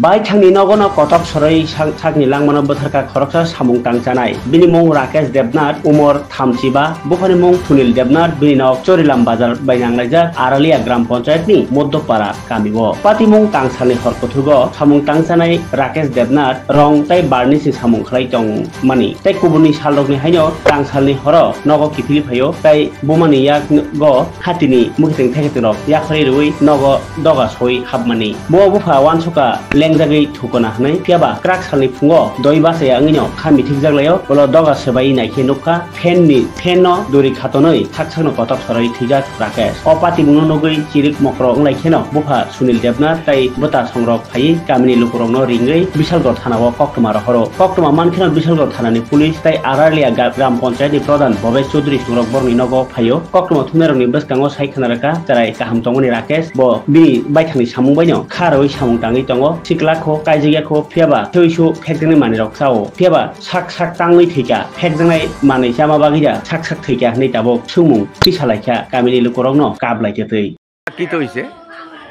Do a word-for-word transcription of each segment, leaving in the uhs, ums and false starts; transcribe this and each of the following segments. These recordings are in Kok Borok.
Baithangni nogono kotok sorwi sak-, sakni langmano bwtharkha khoroksa samung tangchanai. Bini mung Rakesh Debnath, umor thamchiba, buphani mung Sunil Debnath, bini nok Chorilam Bazar bai nanglaijak Aralia Gram Panchayatni Moddopara kamio. Patimung tangsalni hor kuthugo samung tangchanai Rakesh Debnath rong tei barnisni samung khlai tongmani. Tei kuburni salrokni haino tangsalni horo nogo kiphilwi phaio tei bumani yago hatini mwkhitwng thekhetungrok yakhorwi rwui nogo doga soi hapmani. Bo bupha uansukha lengjagwi thukuna hwnwi, phiyaba kwrak salni phungo doi bachaya wngwino kha mithikjak laio, ulo doga swbai naikhe nukha fan ni, fan no duri khatonwi sak sakno kotok sorwi thwijak Rakesh. O patimungno nugwi chirik mokro wnglaikhe no bupha Sunil Debnath tei bwta songrok phaiwi kamini lukurokno ringwi Bisalgor thanao koktwma rohoro. Koktwma mankheno Bisalgor thanani police tei Aralia ga-, gram panchayatni pradhan Bhobesh Chaudhary songrok borokni nogo phaio. Koktwma thumnairokni bwskango sai khna rwkha cherai kaham tongmani Rakesh, bo bini baithangni samung baino kha rwui samung tangwi tongo. Sikla kho, kaijagya kho, phiyaba twisu phekjaknai manwirok chao. Phiyaba sak sak tangwi thwikha, phekjaknai manwi chama bagwi da sak sak thwikha hwnwi tabuk swngmung tisalaikha kamini lukurokno kap laikha twi. কি তো হইছে?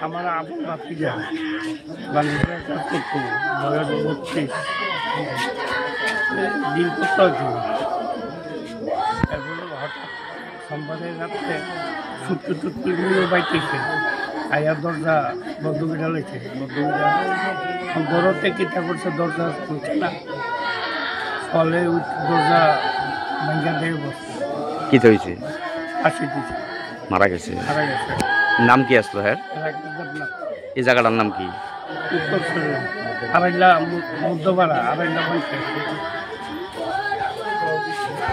আমার আপন ভাতিজা, বাংলাদেশে কাজ করতো, বয়স বত্রিশ। দিন করতে হয়েছিল। এরপরে হঠাৎ সোমবারে রাত্রে ছুটতে ছুটতে নিয়ে বাইতেছে। আয়া দরজা বন্ধ করে লাইছে, বন্ধ করে। ঘরতে কিতা করছে, দরজা খুলছে না। ফলে ওই দরজা ভাঙা দিয়ে বসছে। কি তো হইছে? ফাঁসি দিছে। মারা গেছে। মারা গেছে। নাম কি আসলো হ্যাঁ? রাকেশ দেবনাথ। এই জায়গাটার নাম কি? উত্তর শরীর। আড়াইলা মু-, মধ্যপাড়া, আড়াইলা পঞ্চায়েত।